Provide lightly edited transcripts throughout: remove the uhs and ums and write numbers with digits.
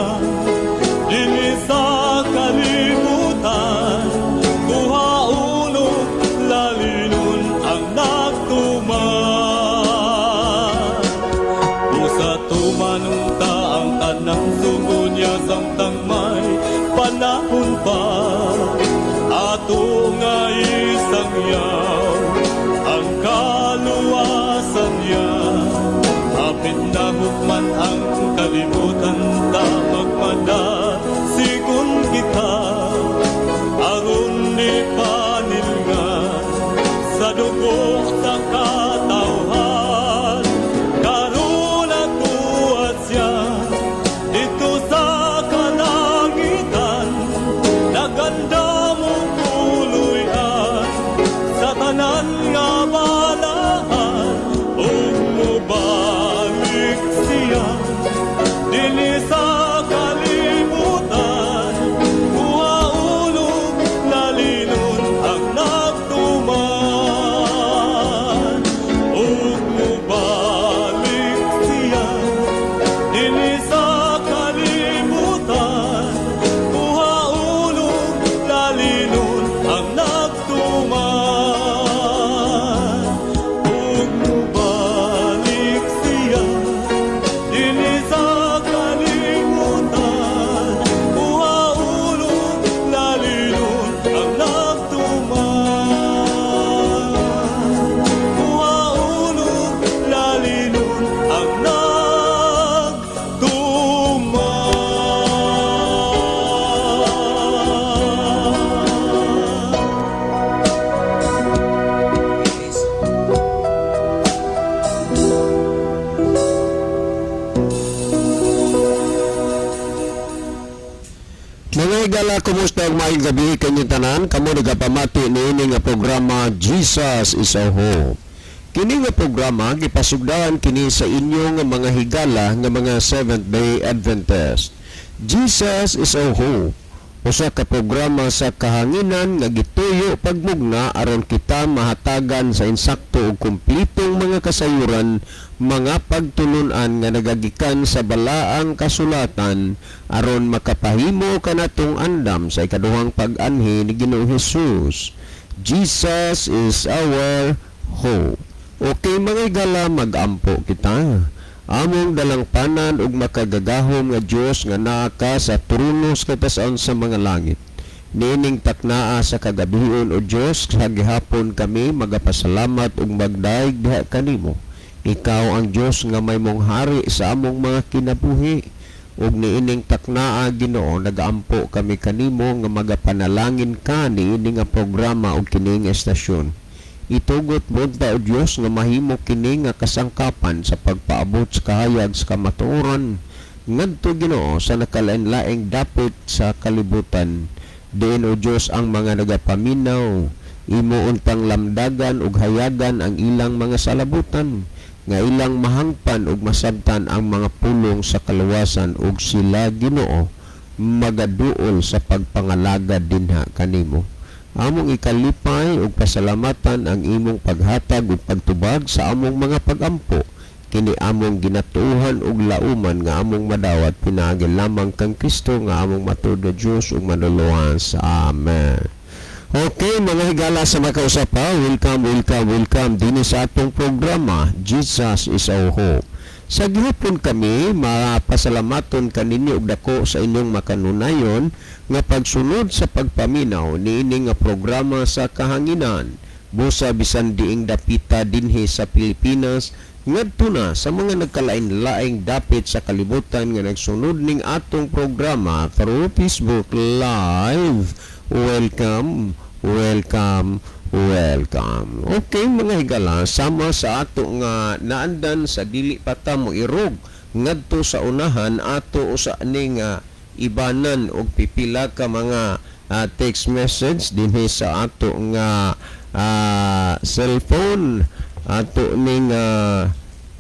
siya dinhi sa kalibutan, kuha ulo lalinon ang nagtuman. Usa tumanong ta ang tanang sugo niya samtang may panahon pa, ato nga isangyaw ang kaluwasan niya. Hapit na hukman ang kalibutan, ta magmada sigon kita aron di panilngan sa dugo sa katawhan. Karon tuwat siya dito sa kalangitan, naganda mo puloy-an sa tanan nga balaan, ug mobalik siya dinhi sa kalibutan, kuha ulo lalinon ang nagtuman, ug mobalik siya dinhi sa kalibutan, kuha ulo lalinon ang nagtuman, ug mobalik siya dinhi sa kalibutan, kuha ulo lalinon ang nagtuman, kuha ulo lalinon ang nagtuman. Mga higala, kumusta ug maayong gabi kanyong tanan? Kamo nagapamati niini nga programa, Jesus is Our Hope. Kini nga programa gipasugdahan kini sa inyo nga mga higala nga mga Seventh Day Adventist. Jesus is Our Hope. Usa ka programa sa kahanginan nga gituyo pagmugna aron kita mahatagan sa insakto ug kumplitong mga kasayuran, mga pagtulunan nga nagagikan sa balaang kasulatan aron makapahimo kanatong andam sa ikaduhang pag-anhi ni Ginoong Hesus. Jesus is our hope. Okay, mga higala, magampo kita. Among dalangpanan ug makagagahom nga Dios nga naa ka sa trono sa katasan sa mga langit. Niining taknaa sa kagabion, o Dios, sa gihapon kami magapasalamat ug magdayeg diha kanimo. Ikaw ang Dios nga may mong hari sa among mga kinabuhi. Ug niining taknaa, Ginoo, nagaampo kami kanimo nga magapanalangin ka niini nga programa ug kining estasyon. Itugot mo ta, O Dios, nga mahimo kini nga kasangkapan sa pagpaabot sa kahayag sa kamatuoran ngadto, Ginoo, sa nakalain-laing dapit sa kalibutan. Diin, O Dios, ang mga nagapaminaw, imo untang lamdagan ug hayagan ang ilang mga salabutan nga ilang mahangpan ug masabtan ang mga pulong sa kaluwasan, ug sila, Ginoo, magaduol sa pagpangalagad dinha kanimo. Among ikalipay ug pasalamatan ang imong paghatag ug pagtubag sa among mga pagampo. Kini among ginatuohan ug lauman nga among madawat pinaagi lamang kang Kristo nga among matuod na Dios ug Manluluwas. Amen. Okay, mga higala sa makausa pa, welcome, welcome, welcome dinhi sa atong programa, Jesus is Our Hope. Sa gihapon kami mapasalamaton kaninyo og dako sa inyong makanunayon nga pagsunod sa pagpaminaw niini nga programa sa kahanginan. Busa bisan diing dapita dinhi sa Pilipinas ngadto na sa mga nagkalain-laing dapit sa kalibutan nga nagsunod ning atong programa through Facebook Live. Welcome, welcome, welcome. Okay, mga higala, sama sa ato nga naandan sa dili pa ta mo irog ngadto sa unahan, ato usa ning ibanan og pipila ka mga text message dinhi sa ato nga cellphone. Ato ning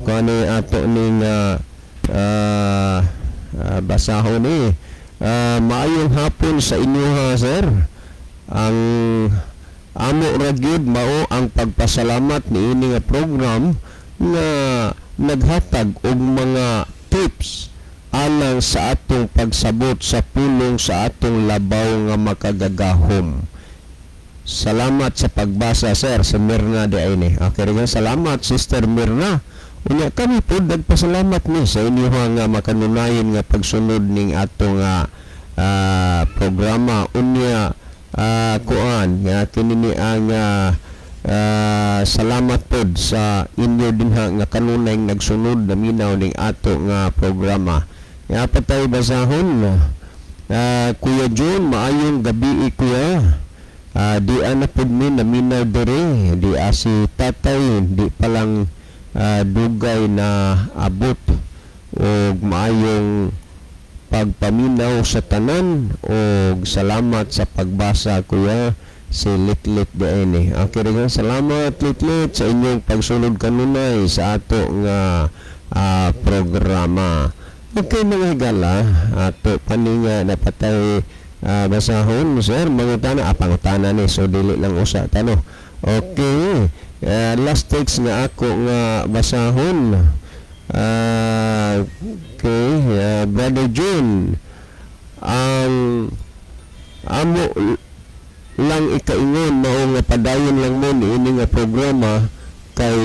kani ato ning basahon ni. Maayong hapon sa inyo ha, sir. Ang amo ra gyud mao ang pagpasalamat niini nga program nga naghatag og mga tips. Alang sa atong pagsabot sa pulong sa atong labaw nga makagagahom. Salamat sa pagbasa, sir, sa Mirna de Aine. Okay, rin, salamat, Sister Mirna. Unya kami po nagpasalamat ni sa inyo nga makanunayon nga pagsunod ning atong programa. Unya kuan nga kini ni ang salamat pod sa inyo dinha nga kanunay nagsunod naminaw ning ato nga programa. Nga patay basahon. Kuya John, maayong gabi, kuya. Di ana pud mi naminaw diri, di si tatay di pa lang dugay na abot og maayong pagpaminaw sa tanan og salamat sa pagbasa, kuya, si Litlit Diene. Okay rin, salamat, Litlit, sa inyong pagsunod kanunay sa ato nga programa. Okay, mga higala, ato paninga napatay basahon, sir, mangutana, pangutana ni, so dili lang usa tano. Okay, last text nga ako nga basahon. Okay, Brother June, ang amo lang ikaingon mao nga padayon lang mo niini nga programa kay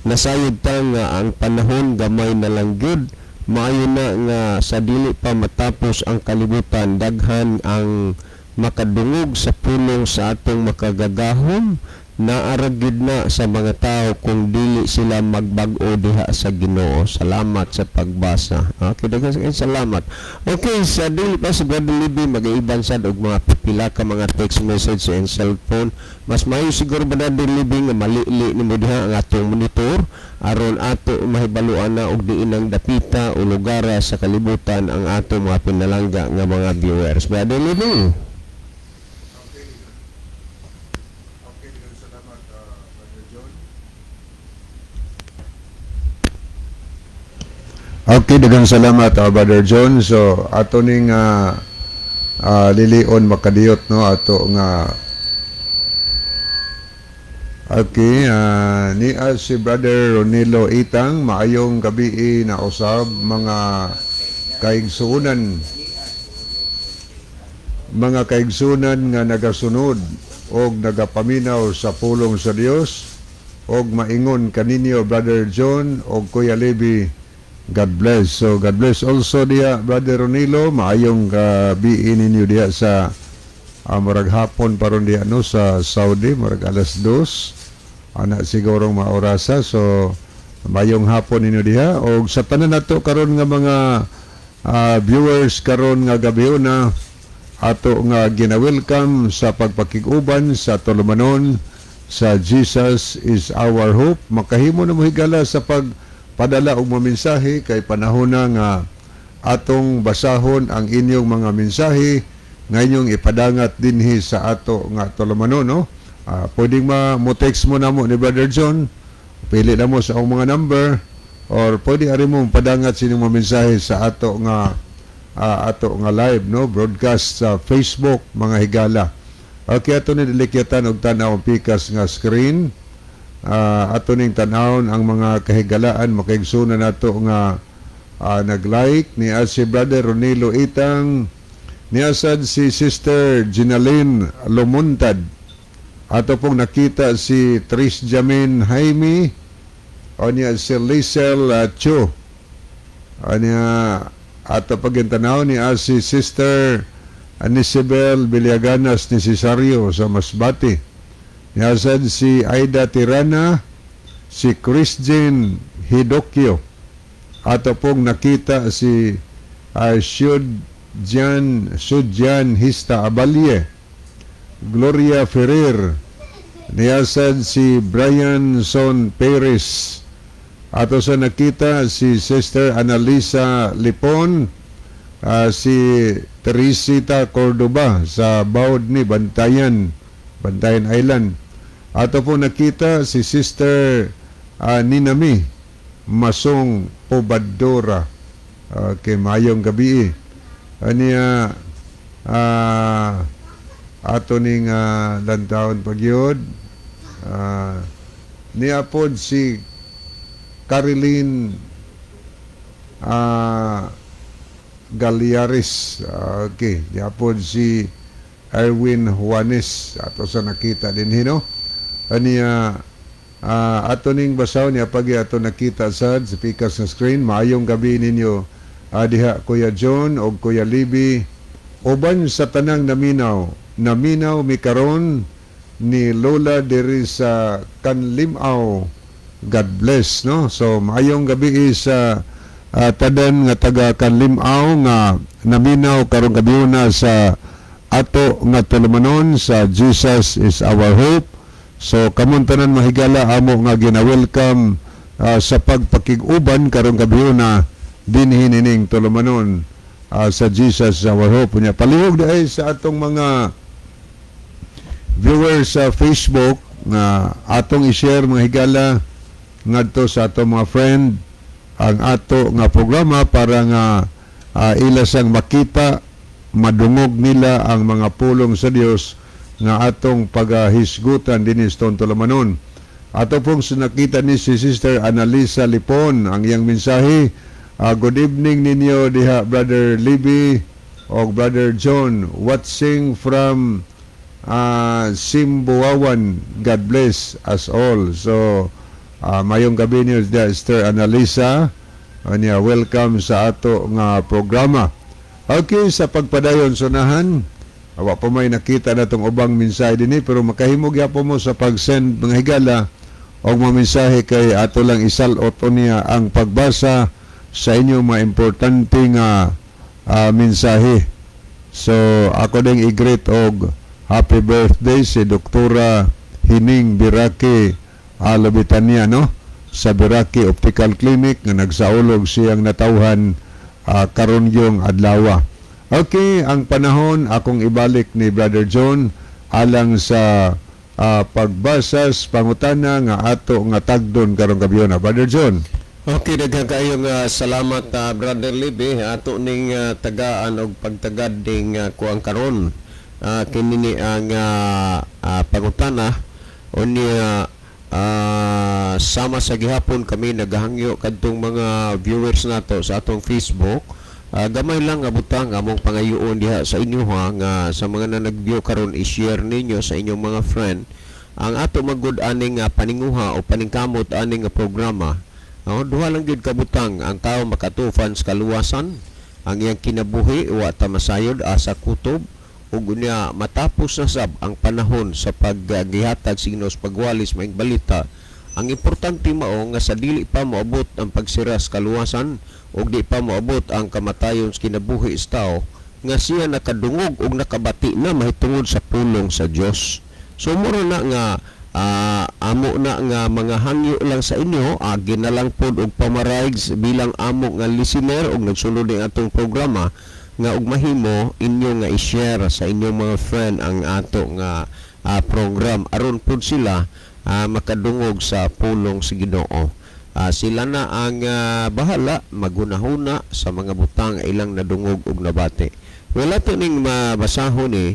nasayod ta nga ang panahon gamay na lang gyud. Maayo na nga sa dili pa matapos ang kalibutan, daghan ang makadungog sa pulong sa atong makagagahom. Naa ra gyud na sa mga tao kung dili sila magbag-o diha sa Ginoo. Salamat sa pagbasa. Okay, daghan salamat. Okay, sa dili pa si Brother Libby magaiban sad og mga pipila ka mga text message and cellphone, mas maayo siguro, Brother Libby, nga malili nimo diha ang atong monitor aron ato mahibaluan na og diin ang dapita o lugara sa kalibutan ang ato mga pinalangga nga mga viewers. Brother Libby. Okay, salamat, Brother John. Okay, daghang salamat, Brother John. So, ato ning lilion makadiyot, no, ato nga. Okay, niya si Brother Ronilo Itang, maayong gabi na usab mga kaigsuonan. Mga kaigsuonan nga nagasunod og nagapaminaw sa pulong sa Dios og maingon kaninyo, Brother John og Kuya Levi. God bless. So God bless also diya, Brother Ronilo, maayong gabi ninyo diya sa murag hapon paron diya, no, sa Saudi, murag 2:00 ana siguro maorasa. So mayong hapon ninyo diha og sa tanan nato karon nga mga viewers karon nga gabi na ato nga gina-welcome sa pagpakig-uban sa tulumanon sa Jesus Is Our Hope. Makahimo na mo, higala, sa pagpadala og mga mensahe kay panahon na nga atong basahon ang inyong mga mensahe nga inyong ipadangat dinhi sa ato nga tulumanon, no? Pwedeng ma mo text mo namo ni Brother John, pili na mo sa akong mga number or pwede ari mo padangat sa inyong mga mensahe sa ato nga live, no, broadcast sa Facebook, mga higala. Okay, ato ni dilikyatan og tan-aw ang pikas nga screen. Ato ning tan-awon ang mga kahigalaan, makaigsunan nato nga nag-like ni si Brother Ronilo Itang, ni asad si Sister Ginaline Lumuntad. Ato pong nakita si Tris Jamin Jaime o niya si Liesel Chu. O niya ato pagintanaw ni si Sister Anisibel Villaganas ni Cesario sa Masbate. Niya sad si Aida Tirana, si Christian Hidokyo. Ato pong nakita si Shudjan Hista Abalye, Gloria Ferrer, niyasad si Brian Son Perez. Ato sa nakita si Sister Annalisa Lipon, si Teresita Cordoba sa Baud ni Bantayan, Bantayan Island. Ato po nakita si Sister Ninami Masong Pobadora. Okay, mayong gabi. Aniya ato ning lantawon pagyud. Niya pod si Caroline Galiaris. Okay, yapon si Erwin Juanes ato sa nakita din hino. Aniya ato ning basahon niya pag ato nakita sad sa pikas na screen. Maayong gabi ninyo diha, Kuya John og Kuya Libby, uban sa tanang naminaw. Naminaw mi karon ni Lola diri sa Kanlimaw. God bless, no? So maayong gabi sa tanan nga taga Kanlimaw nga naminaw karong gabi na sa ato nga tulumanon sa Jesus Is Our Hope. So kamon tanan, mahigala, amo nga gina-welcome sa pagpakig-uban karong gabi na dinhi nining tulumanon sa Jesus Is Our Hope. Unya palihog diay sa atong mga viewers sa Facebook nga atong i-share, mga higala, ngadto sa atong mga friend ang ato nga programa para nga ila sang makita, madungog nila ang mga pulong sa Dios nga atong pagahisgutan dinhi sa tulumanon. Ato pong sinakita ni si Sister Annalisa Lipon ang iyang mensahe. Good evening ninyo diha, Brother Libby o Brother John, watching from Simbuawan. God bless us all. So, mayong gabi niyo diha, Sister Annalisa. Anya, welcome sa ato nga programa. Okay, sa pagpadayon sunahan, awa pa may nakita na tong ubang mensahe dinhi, pero makahimo gyapon mo sa pag-send, mga higala, og mga mensahe kay ato lang isalot niya ang pagbasa sa inyong mga importante nga mensahe. So ako ding i-greet og happy birthday si Doktora Hining Biraki Alabitania, no, sa Biraki Optical Clinic nga nagsaulog siyang natawhan karon yung adlaw. Okay, ang panahon akong ibalik ni Brother John alang sa pagbasa sa pangutana nga ato nga tagdon karong gabi na. Brother John. Okay, daghan kayong salamat, Brother Libby. Ato ning tagaan og pagtagad ding kuang karon. Kini ni ang pangutana. Unya sama sa gihapon kami nagahangyo kadtong mga viewers nato sa atong Facebook. Gamay lang nga butang among pangayoon diha sa inyo ha, nga sa mga na nag-view karon, i-share ninyo sa inyong mga friend ang ato magud aning paninguha o paningkamot aning nga programa. Oh, duha lang gyud ka butang: ang tao makatufan sa kaluwasan, ang iyang kinabuhi wa ta masayod asa kutob, ug unya matapos na sab ang panahon sa paggihatag sa Ginoo sa pagwalis maayong balita. Ang importante mao nga sa dili pa moabot ang pagsira sa kaluwasan ug di pa moabot ang kamatayon sa kinabuhi sa tao, nga siya nakadungog ug nakabati na mahitungod sa pulong sa Dios. So mura na nga amo na nga mga hangyo lang sa inyo, agi na lang pod og pamaraig bilang amo nga listener og nagsulod ning atong programa nga og mahimo inyo nga i-share sa inyong mga friend ang ato nga program aron pod sila makadungog sa pulong sa Ginoo. Sila na ang bahala magunahuna sa mga butang ilang nadungog ug nabati. Wala to ning mabasahon ni.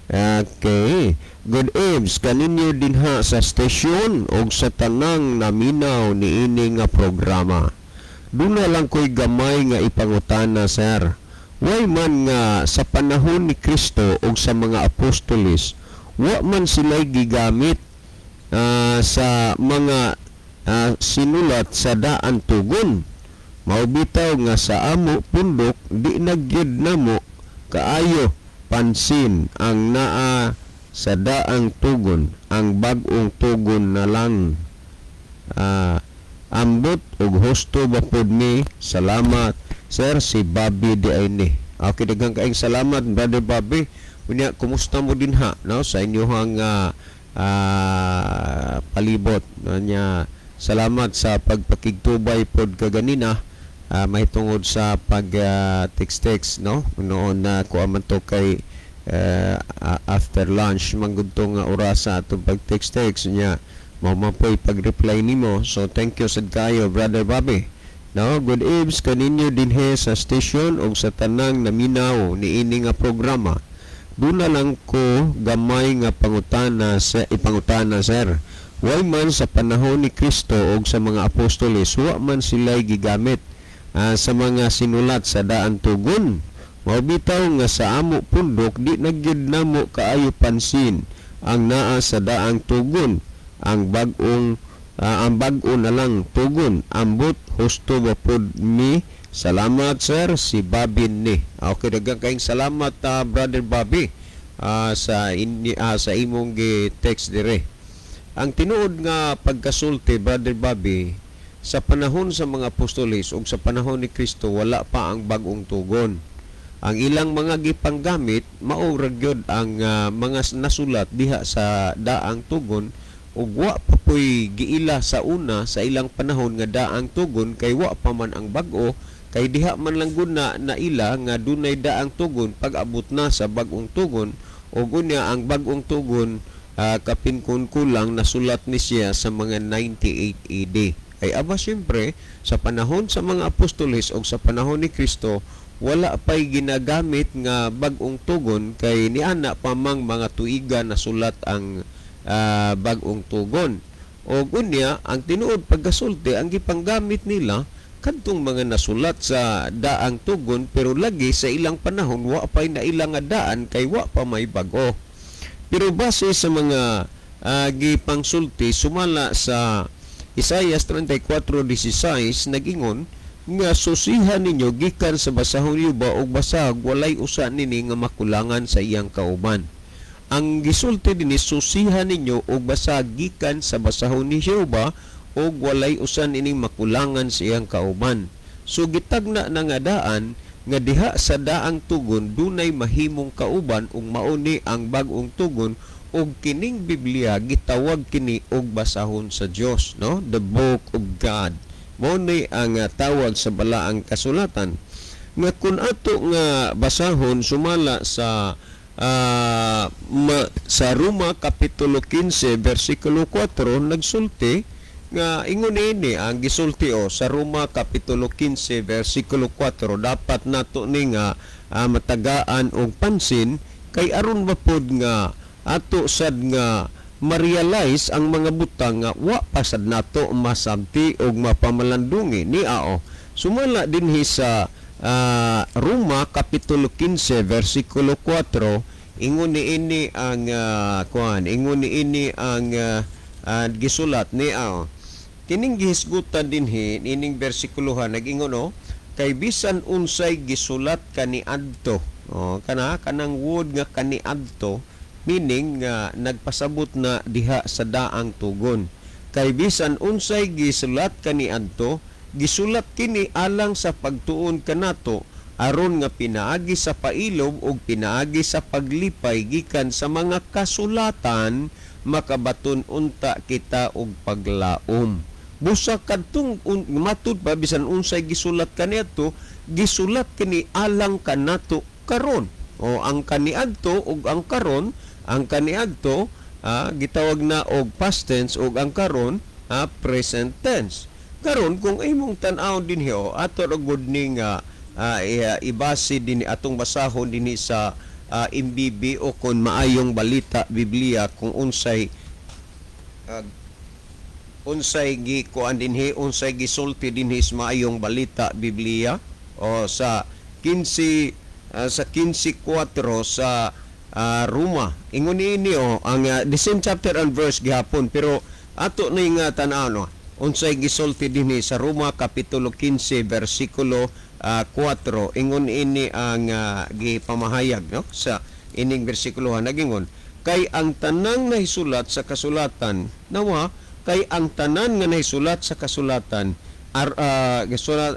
Okay. Good eves kaninyo dinha sa station og sa tanang naminaw niini nga programa. Duna lang ko'y gamay nga ipangutana, sir. Way man nga sa panahon ni Kristo og sa mga apostoles, wa man sila'y gigamit sa mga sinulat sa Daan Tugon? Mao bitaw nga sa amo pundok di na gyud namo kaayo pansin ang naa sa Daang Tugon, ang Bag-ong Tugon na lang. Ambot og husto ba pod ni? Salamat, sir. Si Bobby di ay ni. Okay, daghang kaayong salamat, Brother Bobby. Unya kumusta mo dinha, no, sa inyong palibot? Unya salamat sa pagpakigtubay pod kaganina mahitungod sa pag text text, no, noon na kuha man to kay after lunch man gud to nga orasa atong pag text text niya, mao man po'y pag-reply nimo. So thank you sad kayo, Brother Bobby, no. Good eves kaninyo dinhe sa station ug sa tanang naminaw niini nga programa. Duna lang ko gamay nga pangutana sa ipangutana, sir. Way man sa panahon ni Kristo og sa mga apostoles, wa man sila'y gigamit sa mga sinulat sa daan tugon. Mao bitaw nga sa amo pundok di na gyud namo kaayo pansin ang naa sa daang tugon, ang bag-ong ang bag-o na lang tugon. Ambot husto ba pod mi? Salamat, sir, si Babin ni. Okay, daghang kayong salamat, Brother Bobby, sa imong gi text dire. Ang tinuod nga pagkasulti, Brother Bobby, sa panahon sa mga apostoles ug sa panahon ni Kristo, wala pa ang bag-ong tugon. Ang ilang mga gipanggamit mao ra gyud ang mga nasulat diha sa daang tugon, ug wa pa poy giila sa una sa ilang panahon nga daang tugon kay wa pa man ang bag-o, kay diha man lang gud na naila nga dunay daang tugon pag-abot na sa bag-ong tugon. Ug unya ang bag-ong tugon, kapin kun kulang nasulat ni siya sa mga 98 AD. Ay aba, siyempre sa panahon sa mga apostoles o sa panahon ni Kristo, wala pa'y ginagamit nga bag-ong tugon kay niana pa mang mga tuiga nasulat ang bag-ong tugon. O unya ang tinuod pagkasulti, ang gipanggamit nila kadtong mga nasulat sa daang tugon, pero lagi sa ilang panahon wa pa'y naila nga daan kay wa pa may bag-o. Pero base sa mga gipangsulti sumala sa Isaias 34:16, nagingon nga susihan ninyo gikan sa basahong yuba og basag, walay usa nini nga makulangan sa iyang kauban. Ang gisulti dinhi, susihan ninyo og basag gikan sa basahon ni Jehova og walay usa nining makulangan sa iyang kauban. So gitagna na nga daan nga diha sa daang tugon dunay mahimong kauban ug mao ni ang bag-ong tugon, ug kining Biblia gitawag kini og basahon sa Dios, no? The Book of God. Mao ni ang tawag sa balaang kasulatan nga kun ato nga basahon sumala sa Roma kapitulo 15 bersikulo 4, nagsulti nga ingon ini ang gisulti o sa Roma kapitulo 15 bersikulo 4. Dapat nato ni nga matagaan og pansin kay aron ba pod nga ato sad nga ma-realize ang mga butang nga wa pa sad nato masabti og mapamalandungi ni ao. Sumala dinhi sa Roma kapitulo 15 bersikulo 4, ingon ni ini ang kuan, ingon ni ini ang gisulat ni ao. Kining gihisgutan dinhi ining bersikulohan, nagingon o, kay bisan unsay gisulat kaniadto. O kana kanang word nga kaniadto, meaning nga nagpasabot na diha sa daang tugon. Kay bisan unsay gisulat kaniadto, gisulat kini alang sa pagtuon kanato, aron nga pinaagi sa pailob ug pinaagi sa paglipay gikan sa mga kasulatan makabaton unta kita og paglaom. Busa kadtong matud pa, bisan unsay gisulat kaniadto, gisulat kini alang kanato karon. O ang kaniadto ug ang karon, ang kaniadto gitawag na og past tense ug ang karon present tense. Karon kung imong tan-awon dinhi o ato ra gud ni nga ibase dinhi, atong basahon dinhi sa MBB o kon Maayong Balita Biblia kung unsay gikuan dinhi, unsay gisulti dinhi sa Maayong Balita Biblia o sa 15 sa 15:4 sa Roma. Ingon niini o ang the same chapter and verse gihapon, pero ato na nga tan-aw, no, unsay gisulti dinhi sa Roma kapitulo 15 bersikulo 4. Ingon ini ang gipamahayag, no, sa ining bersikulohan, nagingon, kay ang tanang nahisulat sa kasulatan nawa, kay ang tanan nga nahisulat sa kasulatan ar, gisulat,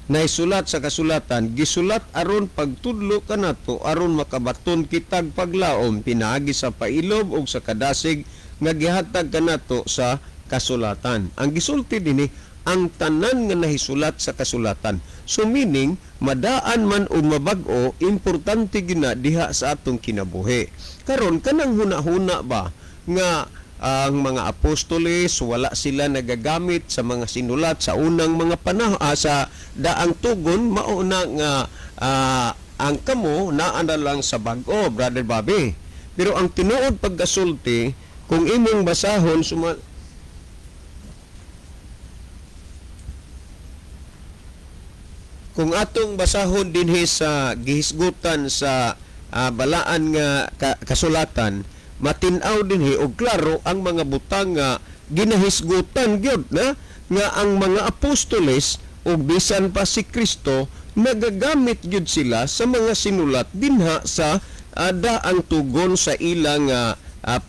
nahisulat sa kasulatan, gisulat aron pagtudlo kanato, aron makabaton kitag paglaom pinaagi sa pailob ug sa kadasig nga gihatag kanato sa kasulatan. Ang gisulti dinhi, ang tanan nga nahisulat sa kasulatan. So meaning, madaan man o mabag-o, importante gina diha sa atong kinabuhi. Karon kanang huna-huna ba nga ang mga apostoles wala sila nagagamit sa mga sinulat sa unang mga panahon sa daang tugon, mao na nga ang kamo naa na lang sa bag-o, Brother Bobby. Pero ang tinuod pagkasulti, kung imong basahon suma Kung atong basahon dinhi sa gihisgutan sa balaan nga kasulatan, matin-aw dinhi og klaro ang mga butang nga ginahisgutan gyud na nga ang mga apostoles ug bisan pa si Kristo nagagamit gyud sila sa mga sinulat dinha sa daang tugon sa ilang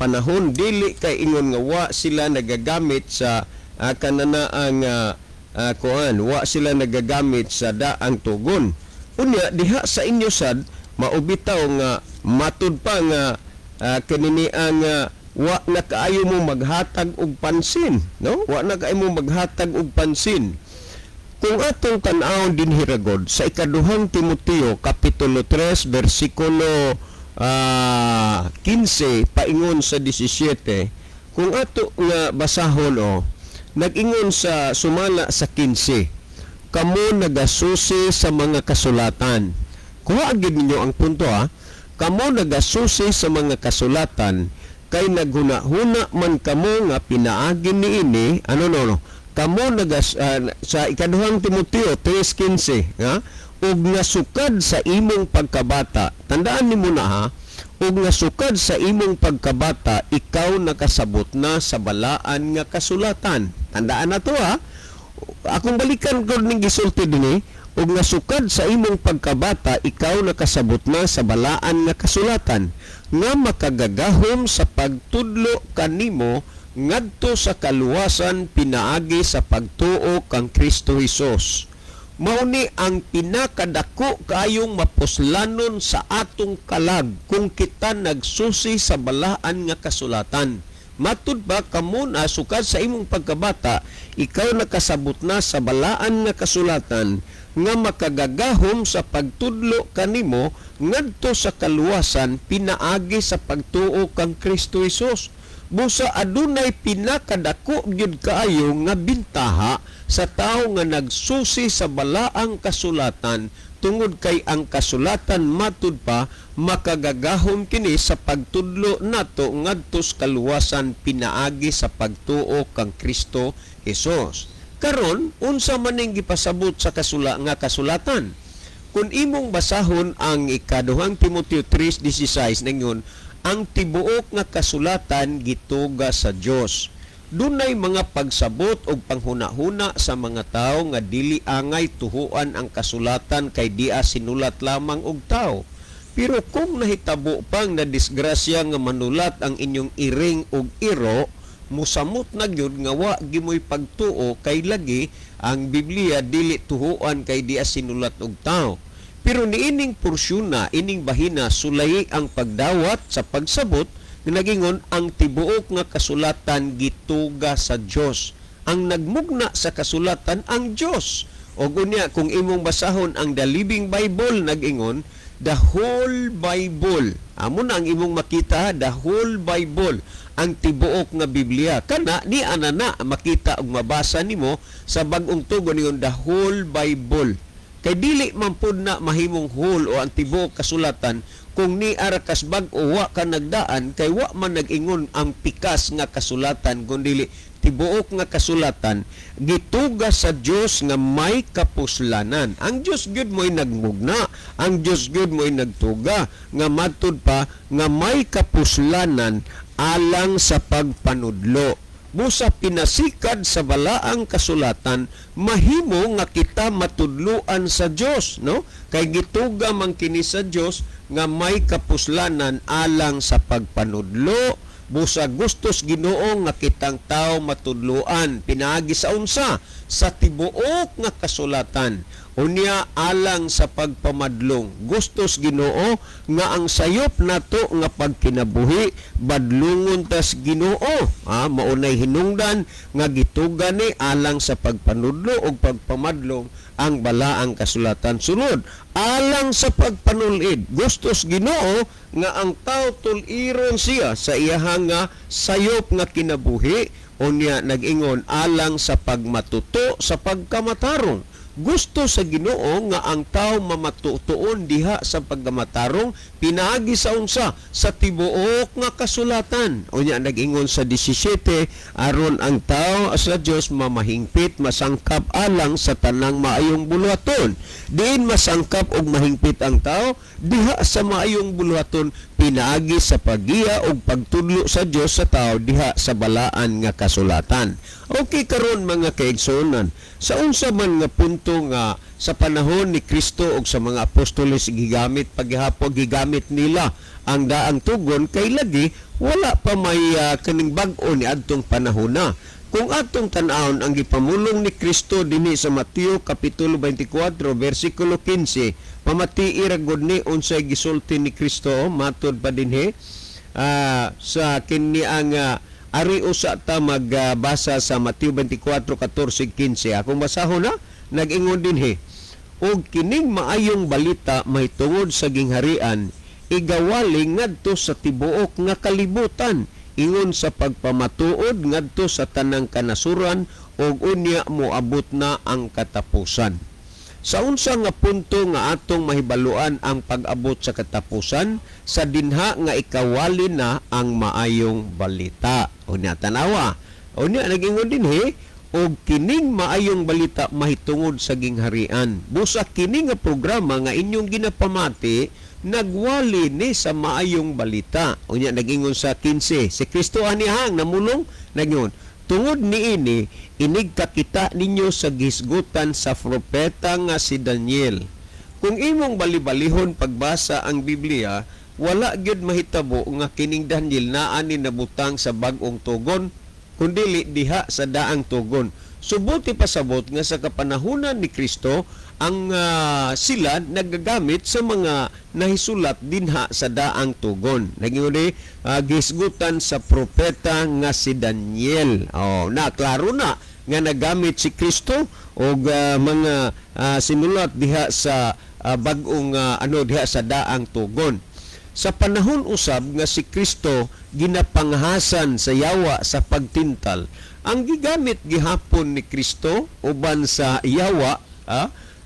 panahon. Dili kay ingon nga wa sila nagagamit sa kananaang kuan, wa sila nagagamit sa daang tugon. Unya diha sa inyo sad maubitaw nga matud pa nga kanini ang wa na kaayo mo maghatag og pansin, no? Wa na kaayo mo maghatag og pansin. Kung atong tan-awon dinhi ragod sa ikaduhang Timoteo kapitulo 3 bersikulo 15 paingon sa 17, kung ato nga basahon, o nag-ingon sa sumala sa 15, "Kamo nagasusi sa mga kasulatan." Kuha gyud ninyo ang punto, ha. "Kamo nagasusi sa mga kasulatan kay naghuna-huna man kamo nga pinaagi niini," ano, no, no, kamo nagas sa ikaduhang Timoteo 3:15, ha, "ug nga sukad sa imong pagkabata," tandaan nimo na, ha, "ug nga sukad sa imong pagkabata ikaw nakasabot na sa balaan nga kasulatan." Tandaan na to, ha. Akong balikan ko ning gisulti dinhi, "Ug nga sukad sa imong pagkabata ikaw nakasabot na sa balaan nga kasulatan nga makagagahom sa pagtudlo kanimo ngadto sa kaluwasan pinaagi sa pagtuo kang Kristo Hesus." Mao ni ang pinakadako kaayong mapuslanon sa atong kalag kung kita nagsusi sa balaan nga kasulatan. Matud ba, kamo na sukad sa imong pagkabata ikaw nakasabot na sa balaan nga kasulatan nga makagagahom sa pagtudlo kanimo ngadto sa kaluwasan pinaagi sa pagtuo kang Kristo Hesus. Busa adunay pinakadako gyud kaayo nga bintaha sa tawo nga nagsusi sa balaang kasulatan, tungod kay ang kasulatan, matud pa, makagagahom kini sa pagtudlo nato ngadto sa kaluwasan pinaagi sa pagtuo kang Kristo Hesus. Karon, unsa man ning gipasabot sa kasula nga kasulatan? Kung imong basahon ang ikaduhang Timoteo 3:16, ningon, "Ang tibuok nga kasulatan gituga sa Dios." Dunay mga pagsabot og panghuna-huna sa mga tawo nga dili angay tuhuan ang kasulatan kay dia sinulat lamang og tawo. Pero kung nahitabo pang na disgrasya nga manulat ang inyong iring og iro, musamot na gyud nga wa gimoy pagtuo, kay lagi ang Biblia dili tuhuan kay dia sinulat og tawo. Pero niining porsyon, ining bahina, sulayi ang pagdawat sa pagsabot nga nagingon, "Ang tibuok nga kasulatan gituga sa Dios." Ang nagmugna sa kasulatan ang Dios. O unya kung imong basahon ang The Living Bible, nag-ingon, "The whole Bible." Amo na ang imong makita, "the whole Bible," ang tibuok nga Biblia. Kana ni ana na makita ug mabasa nimo sa Bag-ong Tugon, ingon, "the whole Bible." Kay dili man pud na mahimong whole o ang tibuok kasulatan kung ni ara kas bag-o, wa ka nagdaan, kay wa man nag-ingon ang pikas nga kasulatan, kundi tibuok nga kasulatan gituga sa Dios nga may kapuslanan. Ang Dios gyud mo'y nagmugna, ang Dios gyud mo'y nagtuga nga matud pa nga may kapuslanan alang sa pagpanudlo. Busa pinasikad sa balaang kasulatan, mahimo nga kita matudluan sa Dios, no? Kay gituga man kini sa Dios nga may kapuslanan alang sa pagpanudlo. Busa gustos Ginoo nga kitang tao matudluan pinaagi sa unsa? Sa tibuok nga kasulatan. Unya alang sa pagpamadlong. Gustos Ginoo nga ang sayop nato nga pagkinabuhi badlungon tas Ginoo. Ah, maunay hinungdan nga gituga ni alang sa pagpanudlo ug pagpamadlong ang balaang kasulatan. Sunod, alang sa pagpanulid. Gustos Ginoo nga ang tao tuliron siya sa iyahang nga sayop nga kinabuhi. Unya nag-ingon, alang sa pagmatuto sa pagkamatarong. Gusto sa Ginoo nga ang tao mamatutuon diha sa pagkamatarong pinaagi sa unsa? Sa tibuok nga kasulatan. Unya nag-ingon sa 17, aron ang tao sa Dios mamahingpit, masangkap alang sa tanang maayong buluhaton. Diin masangkap og mahingpit ang tao diha sa maayong buluhaton pinaagi sa paggiya og pagtudlo sa Dios sa tao diha sa balaan nga kasulatan. Okay, karon mga kaigsuonan, sa unsa man nga punto nga sa panahon ni Kristo og sa mga apostoles gigamit paghihapon, gigamit nila ang daang tugon kay lagi wala pa may kaning bag-o ni adtong panahon na. Kung atong tan-awon ang gipamulong ni Kristo dinhi sa Mateo kapitulo 24 bersikulo 15, pamatii ra gud ni unsay gisulti ni Kristo matod pa dinhi sa kini ang ari usa ta magbasa sa Mateo 24:14 15. Akong basahon na. Nag-ingon dinhi, "Og kining maayong balita mahitungod sa gingharian igawali ngadto sa tibuok nga kalibutan ingon sa pagpamatuod ngadto sa tanang kanasuran, ug unya moabot na ang katapusan." Sa unsa nga punto nga atong mahibaluan ang pag-abot sa katapusan? Sa dinha nga ikawali na ang maayong balita. Unya tanawa. Unya nagingon dinhi, og kining maayong balita mahitungod sa gingharian. Busa kini nga programa nga inyong ginapamati nagwali ni sa maayong balita. Unya nagingon sa 15, si Kristo ani hang namulong nagyon, "Tungod niini inig kakita ninyo sa gisgutan sa propeta nga si Daniel." Kung imong balibalihon pagbasa ang Biblia, wala gyud mahitabo nga kining Daniel naa ni nabutang sa bag-ong tugon, kundili diha sa daang tugon. Subuti pasabot nga sa kapanahunan ni Kristo ang sila nagagamit sa mga nahisulat dinha sa daang tugon. Naging gisgutan sa propeta nga si Daniel. Oh, na klaro na nga nagamit si Kristo og mga sinulat diha sa bag-ong ano diha sa daang tugon. Sa panahon usab nga si Kristo ginapanghasan sa yawa sa pagtintal, ang gigamit gihapon ni Kristo uban sa yawa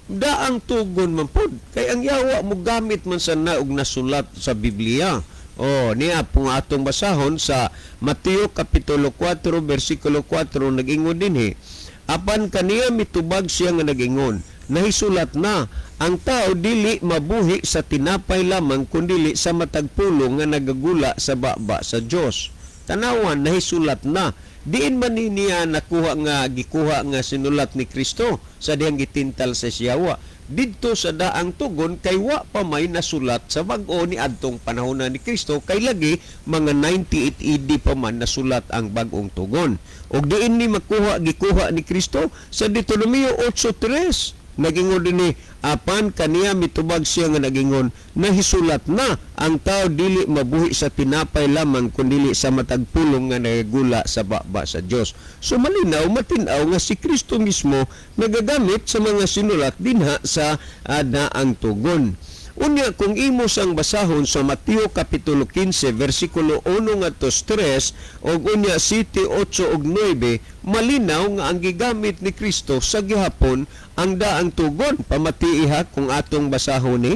daang tugon man pod, kay ang yawa mo gamit man sa naog nasulat sa Biblia. Oh, niya pong atong basahon sa Mateo kapitulo 4 bersikulo 4. Nag-ingon dinhi, "Apan kaniya mitubag siya nga nag-ingon, 'Nahisulat na, ang tao dili mabuhi sa tinapay lamang kundili sa matag pulong nga nagagula sa baba sa Dios.'" Tanawan, nahisulat na. Diin man ni niya nakuha nga gikuha nga sinulat ni Kristo sa dihang gitintal sa siyawa? Didto sa daang tugon, kay wa pa may nasulat sa bag-o ni adtong panahon na ni Kristo, kay lagi mga 98 AD pa man nasulat ang bag-ong tugon. Og diin ni makuha gikuha ni Kristo? Sa Deuteronomio 8:3. Nagingon dinhi, "Apan kaniya mitubag siya nga nagingon, 'Nahisulat na, ang tao dili mabuhi sa tinapay lamang kundili sa matag pulong nga nagagula sa baba sa Dios.'" So malinaw matin-aw nga si Kristo mismo nagagamit sa mga sinulat dinha sa daang tugon. Unya kung imo sang basahon sa Mateo kapitulo 15 versikulo 1 ngadto 3 og unya 7, 8 ug 9, malinaw nga ang gigamit ni Kristo sa gihapon ang daang tugon. Pamatii ha kung atong basahon ni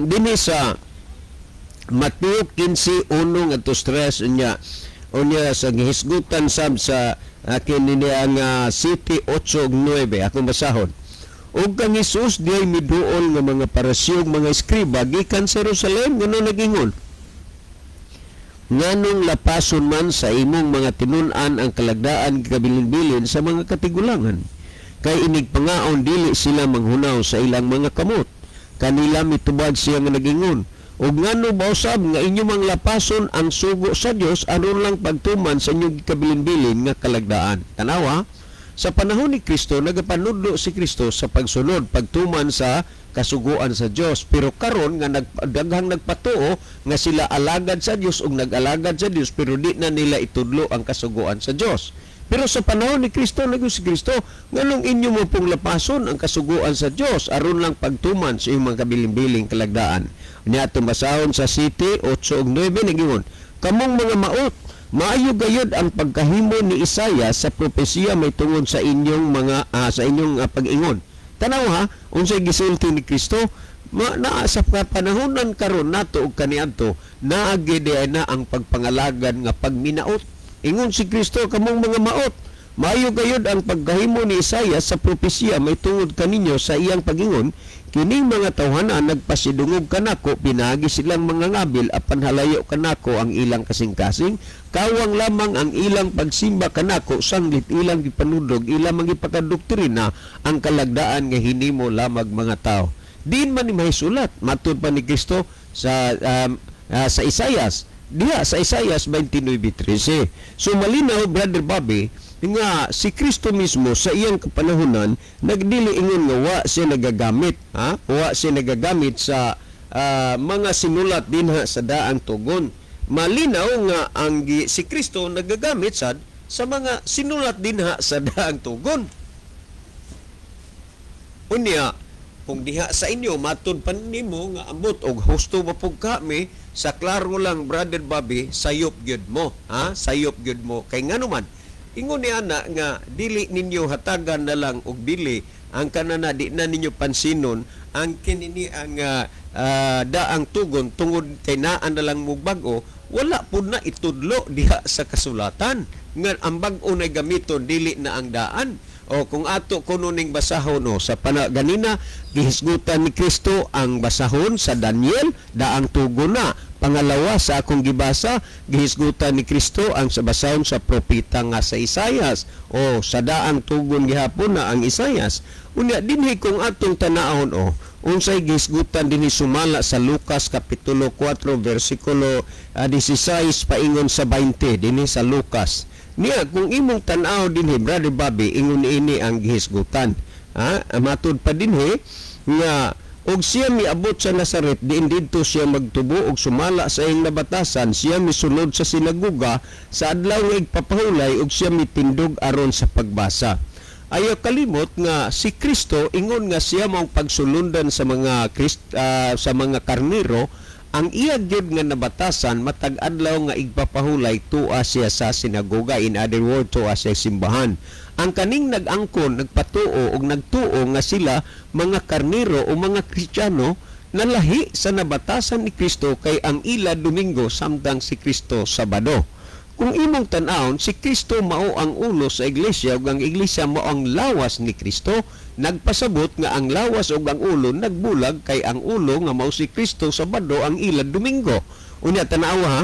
dinhi sa Mateo 15:1 ngadto 3, unya sa gihisgutan sab sa kini niya nga 7, 8 ug 9, akong basahon. "Ug kang Hesus diay miduol nga mga Pariseo ug mga eskriba gikan sa Jerusalem nga nagingon, 'Nganong lapason man sa imong mga tinun-an ang kalagdaan gikabilin-bilin sa mga katigulangan? Kay inig pangaon dili sila manghunaw sa ilang mga kamot.' Kanila mitubag siya nga nagingon, 'Ug ngano ba usab nga inyo mang lapason ang sugo sa Dios aron lang pagtuman sa inyong gikabilin-bilin nga kalagdaan?'" Tanawa, sa panahon ni Kristo nagapanudlo si Kristo sa pagsunod, pagtuman sa kasuguan sa Dios. Pero karon nga daghang nagpatuo nga sila alagad sa Dios ug nag-alagad sa Dios, pero di na nila itudlo ang kasuguan sa Dios. Pero sa panahon ni Kristo, nag si Kristo, "Nganong inyo mo pong lapason ang kasuguan sa Dios aron lang pagtuman sa inyong mga kabilin-biling kalagdaan?" Niya atong basahon sa 7, 8 ug 9. Nagingon, "Kamong mga maot, maayo gayud ang pagkahimo ni Isaiah sa propesiya may tungod sa inyong mga sa inyong pag-ingon. Tanaw ha, unsay gisulti ni Kristo ma, naa sa panahonan karon nato og kaniadto, naa gyud na ang pagpangalagad nga pagminaot. Ingon si Kristo, "Kamong mga maot, maayo gayud ang pagkahimo ni Isaias sa propesiya may tungod kaninyo sa iyang pagingon, 'Kining mga tawhana nagpasidungog kanako pinaagi silang mga ngabil, apan halayo kanako ang ilang kasing-kasing. Kawang lamang ang ilang pagsimba kanako, sanglit ilang gipanudlog, ilang mga ipakadoktrina ang kalagdaan nga hinimo lamang mga tao.'" Diin man ni mahisulat matud pa ni Kristo sa Isayas, diha sa Isayas 29:13. So malinaw, Brother Bobby, nga si Kristo mismo sa iyang kapanahonan nagdili ingon nga wa siya nagagamit, ha, wa siya nagagamit sa mga sinulat dinha sa daang tugon. Malinaw nga ang si Kristo nagagamit sad sa mga sinulat dinha sa daang tugon. Unya, kung diha sa inyo matud pa nimo nga ambot og husto ba pug kami sa klaro lang, Brother Bobby, sayop gyud mo, ha, sayop gyud mo. Kay ngano man ingon ni ana nga dili ninyo hatagan na lang og bili ang kanana, di na ninyo pansinon ang kinini ang daang tugon tungod kay naa na lang mo bag-o. Wala pud na itudlo diha sa kasulatan nga ang bag-o na gamiton dili na ang daan. O kung ato kuno ning basahon, no, sa pana ganina gihisgutan ni Kristo ang basahon sa Daniel, daang tugon na. Pangalawa, sa akong gibasa, gihisgutan ni Kristo ang sa basahon sa propeta nga sa Isayas, o sa daang tugon gihapon na ang Isayas. Unya dinhi kung atong tanahon, o unsay gihisgutan dinhi sumala sa Lucas kapitulo 4 versikulo 16 paingon sa 20, dinhi sa Lucas niya, kung imong tan-aw dinhi, Brother Bobby, ingon ini ang gihisgutan, ha. Matud pa dinhi nga og siya miabot sa Nazaret diin didto siya magtubo, og sumala sa iyang nabatasan siya misulod sa sinagoga sa adlaw nga igpapahulay ug siya mitindog aron sa pagbasa. Ayaw kalimot nga si Kristo ingon nga siya maong pagsulundan sa mga karniro. Ang iya gyud nga nabatasan, matag adlaw nga igpapahulay tua siya sa sinagoga, in other words, tua siya simbahan. Ang kaning nag-angkon, nagpatuo og nagtuo nga sila mga karniro o mga Kristiyano, nalahi sa nabatasan ni Kristo kay ang ila Domingo samtang si Kristo Sabado. Kung imong tan-awon, si Kristo mao ang ulo sa iglesia ug ang iglesia mao ang lawas ni Kristo. Nagpasabot nga ang lawas ug ang ulo nagbulag kay ang ulo nga mao si Kristo, Sabado, ang ila Domingo. Unya tan-awa ha,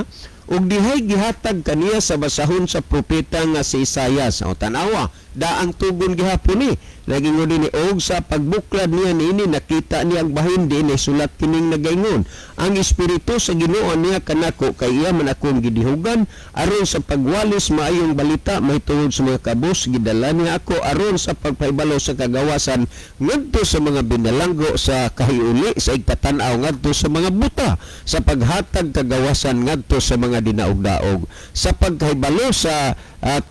ug dihay gihatag kaniya sa basahon sa propeta nga si Isayas. O tan-awa, daang tugon gihapon ni. Nagingon dinhi, og sa pagbuklad niya niini nakita niya ang bahin dinhi sulat kining nagaingon, "Ang espiritu sa Ginoo niya kanako kay iya man akong gidihugan aron sa pagwalis maayong balita mahitungod sa mga kabos. Gidala niya ako aron sa pagpahibalo sa kagawasan ngadto sa mga binalanggo, sa kahiuli sa igpatan-aw ngadto sa mga buta, sa paghatag kagawasan ngadto sa mga dinaog-daog, sa pagkahibalo sa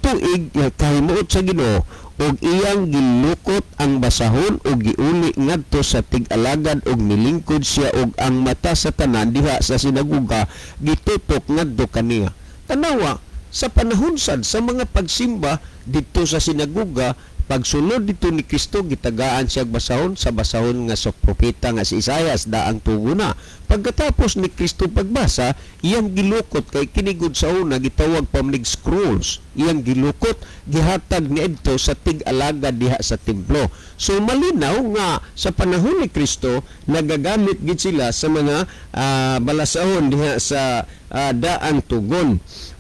tuig kahimuot sa Ginoo." Ug iyang gilukot ang basahon ug giuli ngadto sa tig-alagad ug nilingkod siya, ug ang mata sa tanan diha sa sinagoga gitutok ngadto kaniya. Tanawa, sa panahon sad sa mga pagsimba didto sa sinagoga, pagsulod dito ni Kristo, gitagaan siya og basahon sa basahon nga sa propeta nga si Isayas, daang tugo na. Pagkatapos ni Kristo pagbasa, iyang gilukot kay kinigod sa una gitawag pa man scrolls. Iyang gilukot, gihatag niadto sa tig-alagad diha sa templo. So malinaw nga sa panahon ni Kristo nagagamit gid sila sa mga balasahon diha sa daang tugon.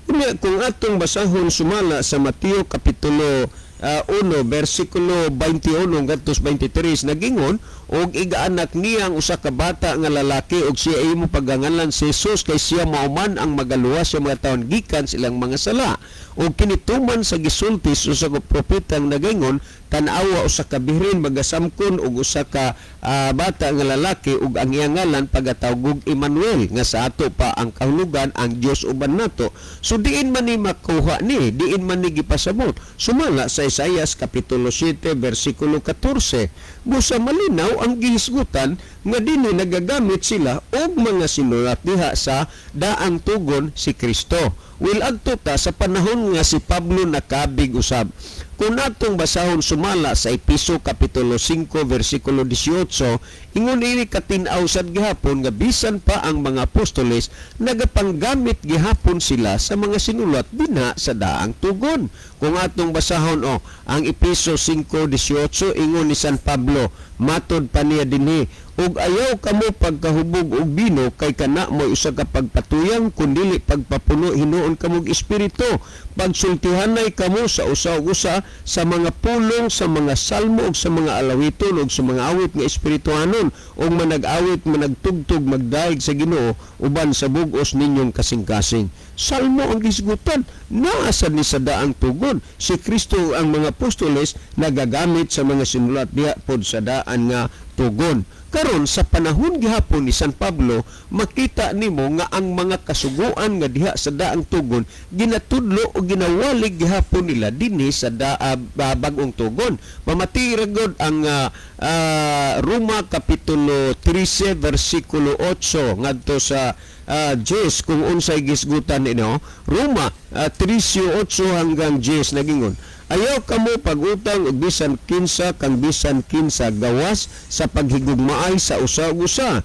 Unya kung atong basahon sumala sa Mateo kapitulo 1 versikulo 21 ngadto 23, nagingon, "Og igaanak niya ang usa ka bata nga lalaki og siya imo pagangalan si Jesus kay siya mao man ang magaluwas sa mga taon gikan sa ilang mga sala. Og kinituman sa gisulti sa usa ka propetang nagaingon, 'Tan-awa, usa ka birhen magasamkon og usa ka bata nga lalaki ug ang iyang ngalan pagatawgog Emmanuel,' nga sa ato pa ang kahulugan, ang Dios uban nato." So diin man ni makuha ni, diin man ni gipasabot sumala sa Isaias kapitulo 7 versikulo 14. Busa malinaw ang gihisgutan nga dinhi nagagamit sila og mga sinulat diha sa daang tugon si Kristo. Will, adto ta sa panahon nga si Pablo nakabig usab. Kung atong basahon sumala sa Episo Kapitulo 5 versikulo 18, ingon ini katin-aw sad gihapon nga bisan pa ang mga apostoles, nagapanggamit gihapon sila sa mga sinulat dinha sa daang tugon. Kung atong basahon o ang Episo 5:18, ingon ni San Pablo, matod pa niya dinhi, "Ug ayaw kamo pagkahubog og bino, kay kana mo'y usa ka pagpatuyang, kundili pagpapuno hinuon kamog espiritu. Pagsultihanay kamo sa usa ug usa sa mga pulong, sa mga salmo ug sa mga alawiton ug sa mga awit nga espirituhanon, ug manag-awit, managtugtog, magdayeg sa Ginoo uban sa bug-os ninyong kasing-kasing." Salmo ang gisgutan, naa sad ni sa daang tugon. Si Kristo, ang mga apostoles, nagagamit sa mga sinulat diha pod sa daan nga tugon. Karon, sa panahon gihapon ni San Pablo, makita nimo nga ang mga kasuguan nga diha sa daang tugon ginatudlo o ginawalig gihapon nila dinhi sa bag-ong tugon. Pamati ra gud ang Roma Kapitulo 13 versikulo 8 ngadto sa 10, kung unsay gisgutan nino. Roma 13:8 hanggang 10, nagingon, "Ayaw kamo pag-utang og bisan kinsa kang bisan kinsa gawas sa paghigugmaay sa usa ug usa,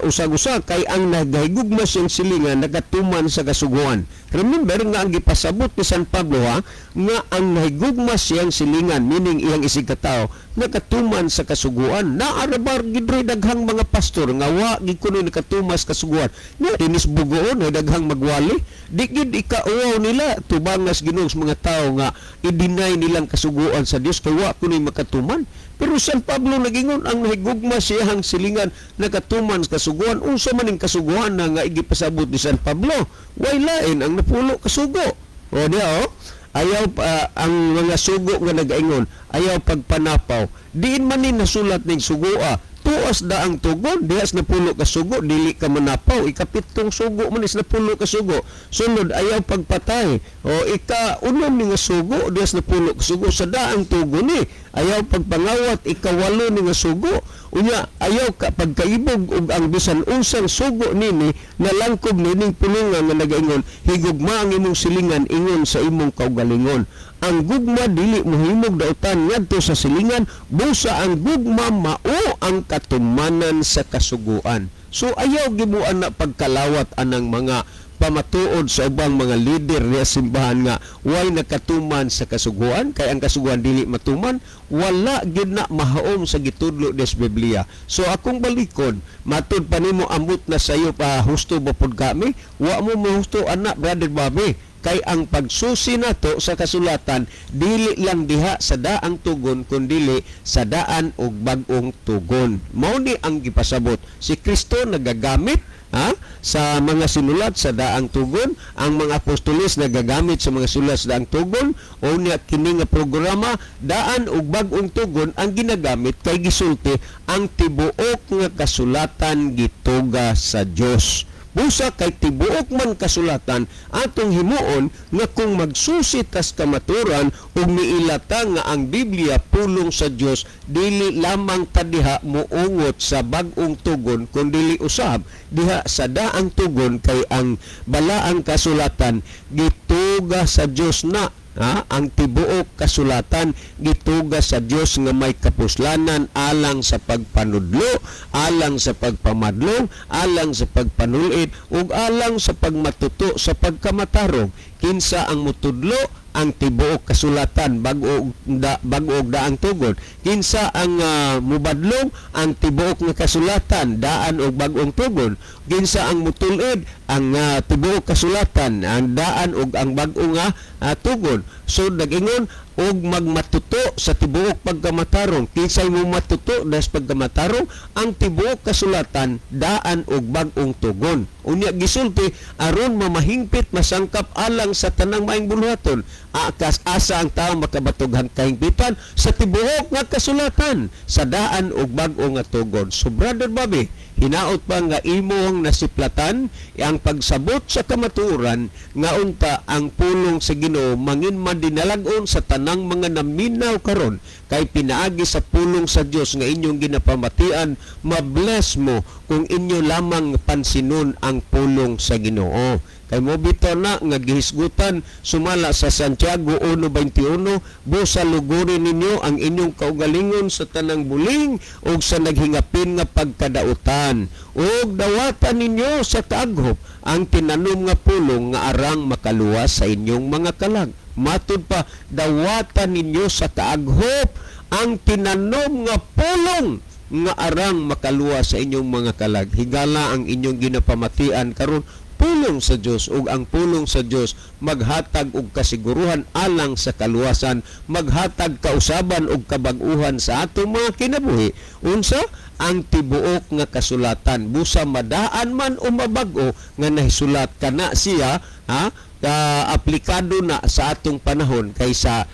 usag-usa, kay ang nagahigugma siyang silingan nagatuman sa kasuguan." Remember nga ang gipasabot ni San Pablo, ha, nga ang nahigugma siyang silingan, meaning iyang isig katao, nakatuman sa kasuguan. Naarabar gid daghang mga pastor nga wa gid kuno nakatumas kasuguan. Na tinis bugoon ay daghang magwali. Di gid ikauwaw nila tubangas Ginoo sa mga tao nga i-deny nilang kasuguan sa Dios kay wa kuno makatuman. Pero San Pablo nagingon, ang nahigugma siyang silingan nakatuman sa kasuguan. Unsa man ning kasuguan na nga igipasabot ni San Pablo? Way lain ang napulo kasugo. O diya o, ayaw ang mga sugo nga nagaingon, ayaw pagpanapaw. Diin man ni nasulat ning sugoa? Tuas daang tugon, dihas napulo ka sugo, dili ka manapaw. Ikapitong sugo man is napulo ka sugo. Sunod, ayaw pagpatay. O ika unom ni nga sugo, dihas napulo ka sugo sa daang tugon ni. Ayaw pagpangawat, ikawalo ni nga sugo. Unya, ayaw ka pagkaibog, ug ang bisan unsang sugo nini nalangkob nining pulungan nga nagaingon, "Higugma ang imong silingan ingon sa imong kaugalingon." Ang gugma dili mohimog dautan ngadto sa silingan, busa ang gugma mao ang katumanan sa kasuguan. So ayaw gibuan na pagkalawat anang mga pamatuod sa ubang mga leader niya simbahan nga way nakatuman sa kasuguan kay ang kasuguan dili matuman. Wala gid na mahaom sa gitudlo des Biblia. So akong balikon, matud pa nimo, ambot na sayo pa, husto ba pud kami? Wa mo mahusto ana, Brother Bobby, kay ang pagsusi nato sa kasulatan dili lang diha sa daang tugon kundili sa daan og bag-ong tugon. Mao ni ang gipasabot. Si Kristo nagagamit, ha, sa mga sinulat sa daang tugon, ang mga apostoles nagagamit sa mga sulat sa daang tugon, o niya kini nga programa, daan ug bag-ong tugon ang ginagamit kay gisulti ang tibuok nga kasulatan gituga sa Dios. Busa kay tibuok man kasulatan, atong himuon nga kung magsusi tas kamaturan ug miilata nga ang Biblia pulong sa Dios, dili lamang ta diha muungot sa bag-ong tugon kundili usab diha sa daang tugon, kay ang balaang kasulatan gituga sa Dios na, ha? Ang tibuok kasulatan gituga sa Dios nga may kapuslanan alang sa pagpanudlo, alang sa pagpamadlong, alang sa pagpanulid ug alang sa pagmatuto sa pagkamatarong. Kinsa ang mutudlo? Ang tibuok kasulatan, bag-o og daang tugon. Kinsa ang mubadlong? Ang tibuok nga kasulatan, daan og bag-ong tugon. Kinsa ang mutulid? Ang tibuok kasulatan, ang daan og ang bag-o nga tugon. So nag-ingon og magmatuto sa tibuok pagkamatarong. Kinsay mo matuto das pagkamatarong? Ang tibuok kasulatan, daan og bag-ong tugon. Unya gisulti, aron mamahingpit masangkap alang sa tanang maayong buluhaton. Akas asa ang tao makabatog ang kahingpitan? Sa tibuok nga kasulatan, sa daan og bag-o nga tugon. So Brother Bobby, Hinaot pa nga imong nasiplatan ang pagsabot sa kamatuoran nga unta ang pulong sa Ginoo mangin madinalag-on sa tanang mga naminaw karon, kay pinaagi sa pulong sa Dios nga inyong ginapamatian, mabless mo kung inyo lamang pansinon ang pulong sa Ginoo. Kay mo bitaw na nga gihisgutan sumala sa Santiago 1:21, "Busa luguri ninyo ang inyong kaugalingon sa tanang buling ug sa naghingapin nga pagkadautan, ug dawatan ninyo sa kaaghop ang tinanom nga pulong nga arang makaluwas sa inyong mga kalag." Matud pa, dawatan ninyo sa kaaghop ang tinanom nga pulong nga arang makaluwas sa inyong mga kalag. Higala, ang inyong ginapamatian karon pulong sa Dios, ug ang pulong sa Dios maghatag og kasiguruhan alang sa kaluwasan, maghatag kausaban og kabag-uhan sa atong mga kinabuhi. Unsa ang tibuok nga kasulatan, busa madaan man o mabag-o nga nahisulat kana siya, ha, ka aplikado na sa atong panahon, kaysa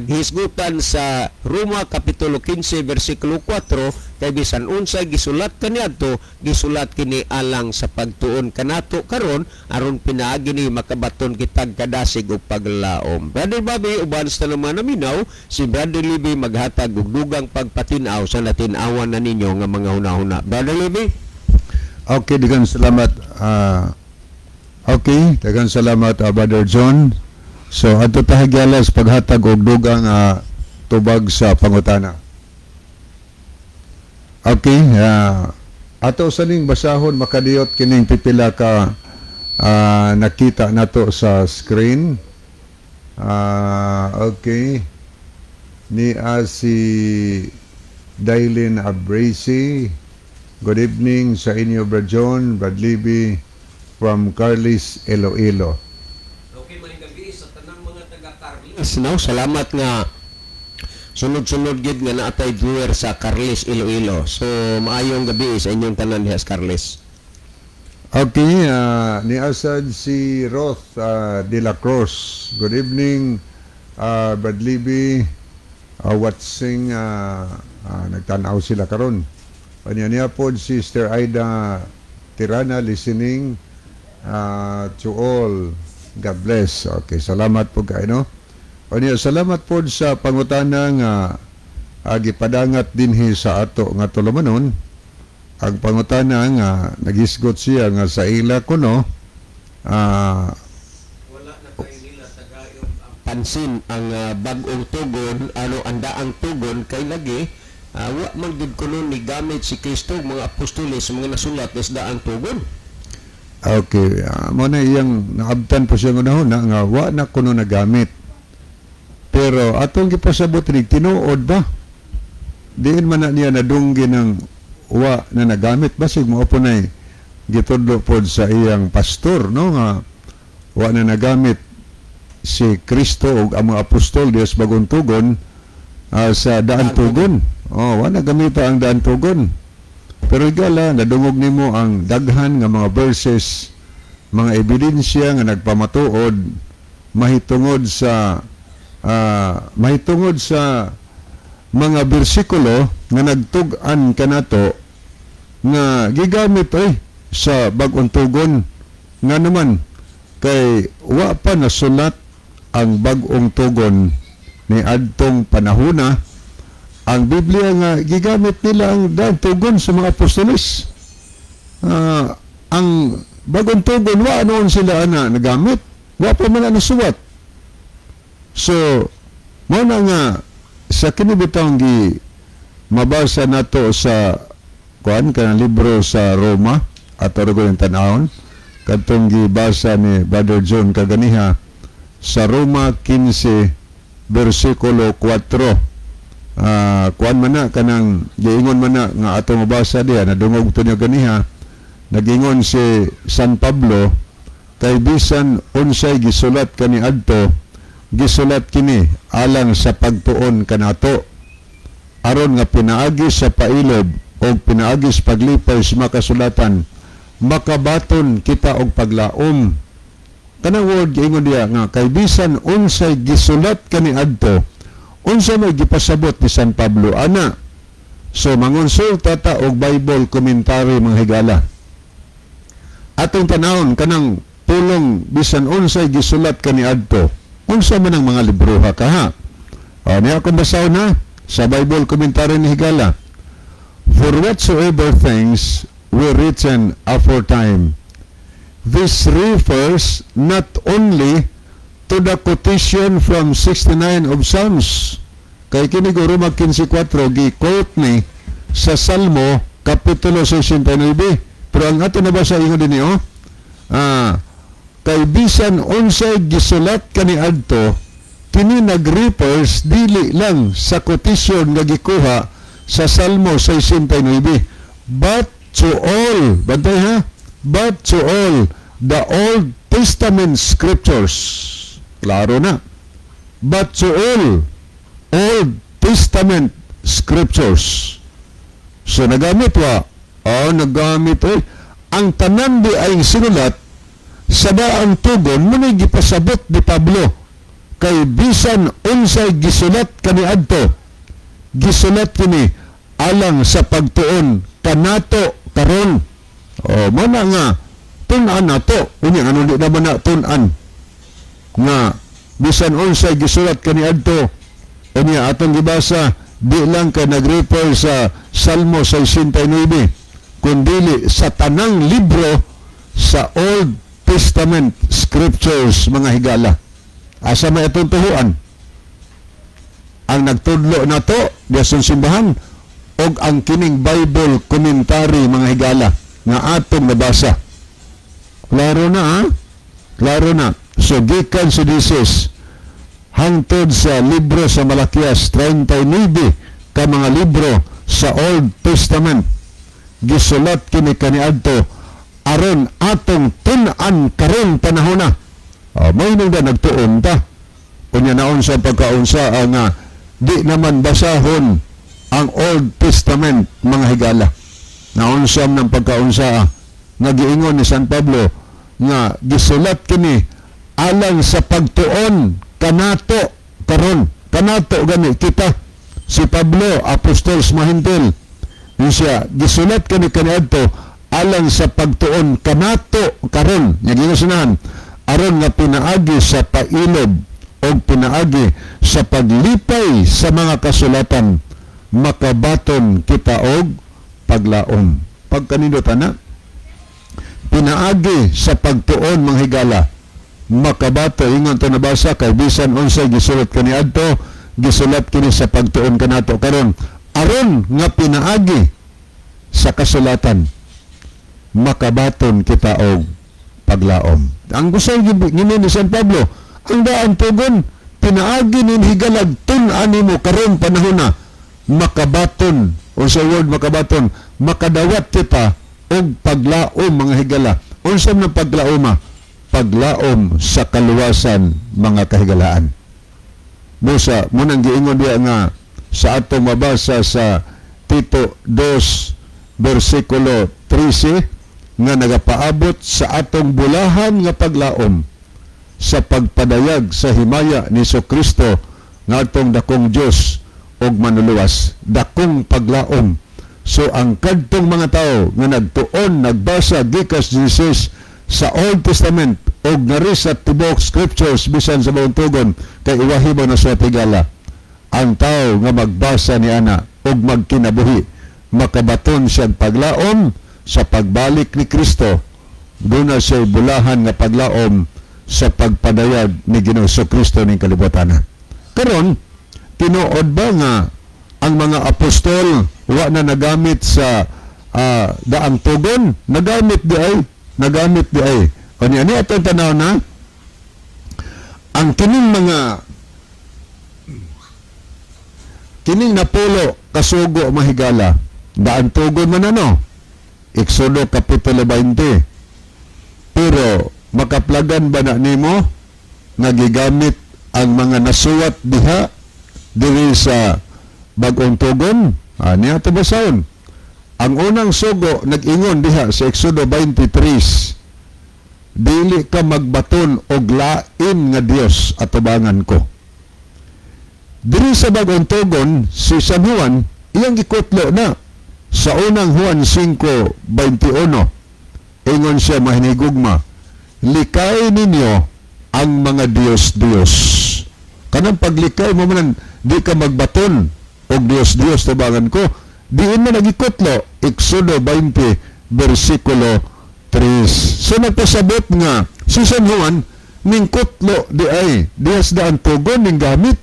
gihisgutan sa Roma kapitulo 15 bersikulo 4, kay bisan unsay gisulat kaniadto, gisulat kini alang sa pagtuon kanato karon, aron pinaagi ni makabaton kitag kadasig ug paglaom. Brother Bobby, uban sa naman naminaw, si Brother Libby maghatag og dugang pagpatin-aw sa natin-awan na ninyo nga mga hunahuna. Brother Libby. Okay, daghang salamat. Okay, daghang salamat, Brother John. So adto ta higala sa paghatag og dugang tubag sa pangutana. Okay, ato sa ning basahon makadiyot kining pipila ka nakita nato sa screen. Okay. Ni si Dailin Abracy. Good evening sa inyo, Brad John, Brad Libby, from Carles, Iloilo. Okay, maayong gabi sa tanang mga taga Carles. No, salamat nga sunod-sunod gid nga naatay viewer sa Carles, Iloilo. So maayong gabi sa inyong tanan diha sa Carles. Okay, ni asad si Roth De La Cruz. Good evening, Brad Libby. Watching, nagtanaw sila karon. Kanya niya po Sister Aida Tirana listening to all. God bless. Okay, salamat po kayo, no? Kanya, salamat po sa pangutana nga gipadangat dinhi sa ato nga tulumanon. Ang pangutana nga nagisgot siya nga sa ila kuno Wala na kay nila tagayong ang pansin ang bag-ong tugon, ano ang daang tugon, kay lagi wa man gid kuno ni gamit si Kristo ug mga apostoles sa mga nasulat sa daang tugon. Okay, mo na iyang naabtan po siya nga na nga wa na kuno nagamit, pero atong gipasabot ni tinuod ba diin man na niya nadunggi ng wa na nagamit? Basig mo po na gitudlo pod sa iyang pastor, no, nga wa na nagamit si Kristo ug ang mga apostol Dios bagong tugon sa daan tugon. Oh, wa na gamita ang daan tugon. Pero higala, nadungog nimo ang daghan nga mga verses, mga ebidensya nga nagpamatuod mahitungod sa mga bersikulo nga nagtug-an kanato nga gigamit ay sa bag-ong tugon, nga naman kay wa pa nasulat ang bag-ong tugon ni adtong panahona. Ang Biblia nga gigamit nila ang daan tugon sa mga apostoles. Ang bagong tugon, wa noon sila ana nagamit, wa pa man na nasuwat. So mo na nga sa kini bitawng gi mabasa nato sa kuan kanang libro sa Roma, ato ra yung tan-awon kadtong gibasa ni Brother John kaganiha sa Roma 15 bersikulo 4. Kuan man na kanang giingon man na nga ato mabasa diha, nadungog to niya ganiha, nagingon si San Pablo, kay bisan unsay gisulat kani adto, gisulat kini alang sa pagtuon kanato, aron nga pinaagi sa pailob o pinaagi sa paglipay sa makasulatan, makabaton kita og paglaom. Kanang word giingon diya nga kay bisan unsay gisulat kani adto, unsa may gipasabot ni San Pablo ana? So mangonsulta ta og Bible commentary, mga higala. Atong tanawon kanang pulong "bisan unsay gisulat kaniadto". Unsa man ang mga libroha kaha? O, niya akong basahon na sa Bible commentary ni higala. "For whatsoever things were written aforetime." This refers not only to the quotation from 69 of Psalms. Kay kini guro mag 15.4 gi-quote ni sa Salmo Kapitulo 69. Pero ang ato nabasa, ingon din oh, kay bisan unsay gisulat kaniadto, kini nag-refers dili lang sa quotation nga gikuha sa Salmo 69, but to all, bantay ha, but to all the Old Testament scriptures. Klaro na. But to all Old Testament scriptures. So nagamit wa? Oh, nagamit eh. Ang tanan di ay sinulat sa daang tugon mo ni gipasabot ni Pablo kay bisan unsay gisulat kaniadto, gisulat kini alang sa pagtuon kanato karon. Oh, mana nga tun-an nato. Unya ano di naman na tun-an nga bisan unsay gisulat kaniadto? Unya atong gibasa, di lang kay nag-refer sa Salmo 69 kundili sa tanang libro sa Old Testament scriptures, mga higala. Asa may atong tuhuan? Ang nagtudlo nato diya sa simbahan og ang kining Bible commentary, mga higala, nga atong nabasa. Klaro na ha? Klaro na. So gikan sa Genesis hangtod sa libro sa Malakias, 39 ka mga libro sa Old Testament, gisulat kini kaniadto aron atong tun-an karon panahona. Oh, may nang nagtuon ta. Unya naon sa pagkaunsa ang di naman basahon ang Old Testament, mga higala? Naunsa ng pagkaunsa nga giingon ni San Pablo nga gisulat kini alang sa pagtuon kanato karon? Kanato gani kita. Si Pablo, apostol sa mga Hentil. Yun siya, gisulat kini kaniadto alang sa pagtuon kanato karon. Nya ginusunahan aron nga pinaagi sa pailob o pinaagi sa paglipay sa mga kasulatan, makabaton kita og paglaom. Pagkanindot ana, pinaagi sa pagtuon, mga higala, makabato. Ingon to nabasa kay bisan unsay gisulat kaniadto, gisulat kini sa pagtuon kanato karon aron nga pinaagi sa kasulatan, makabaton kita og paglaom. Ang gusto ngini ni San Pablo, ang daan tugon, pinaagi nin higalag tun-an nimo karon panahon na, makabaton o sa word makabaton, makadawat kita og paglaom, mga higala. Unsa man paglaoma? Paglaom sa kaluwasan, mga kahigalaan. Busa munang giingon diya nga sa atong mabasa sa Tito 2 versikulo 13 nga nagapaabot sa atong bulahan nga paglaom sa pagpadayag sa himaya ni Kristo nga atong dakong Dios ug manluluwas. Dakong paglaom. So ang kadtong mga tao nga nagtuon, nagbasa gikas Jesus sa Old Testament og ngari sa tibuok scriptures bisan sa Bagong Tugon, kay iwahi ba na sa tigala, ang tao nga magbasa ni ana og magkinabuhi, makabaton siya paglaom sa pagbalik ni Kristo. Duna siya bulahan nga paglaom sa pagpadayag ni Ginoong Kristo ning kalibutan. Karon, tinuod ba nga ang mga apostol wa na nagamit sa daang tugon? Nagamit di ay, nagamit di ay. Kanya ni atong tanaw na ang kining mga kining napulo kasugo, mahigala, daan tugon man ano, Exodo Kapitulo 20. Pero makaplagan ba na nimo nga gigamit ang mga nasuwat diha diri sa Bagong Tugon? Niya ito basahon. Ang unang sugo nag-ingon diha sa Exodo 23, "Dili ka magbaton og lain nga Dios atubangan ko." Diri sa Bagong Tugon, si San Juan Iyang gikutlo na sa Unang Juan 5:21. Ingon siya, mahinigugma, likay ninyo ang mga Diyos-Diyos. Kanang paglikay mo man, di ka magbaton og Diyos-Diyos, tabangan ko. Diin na nagikutlo, Exodo 20, versikulo 3. So nagpasabot nga, si San Juan, ning kutlo di ay, dihas daan tugon ning gamit.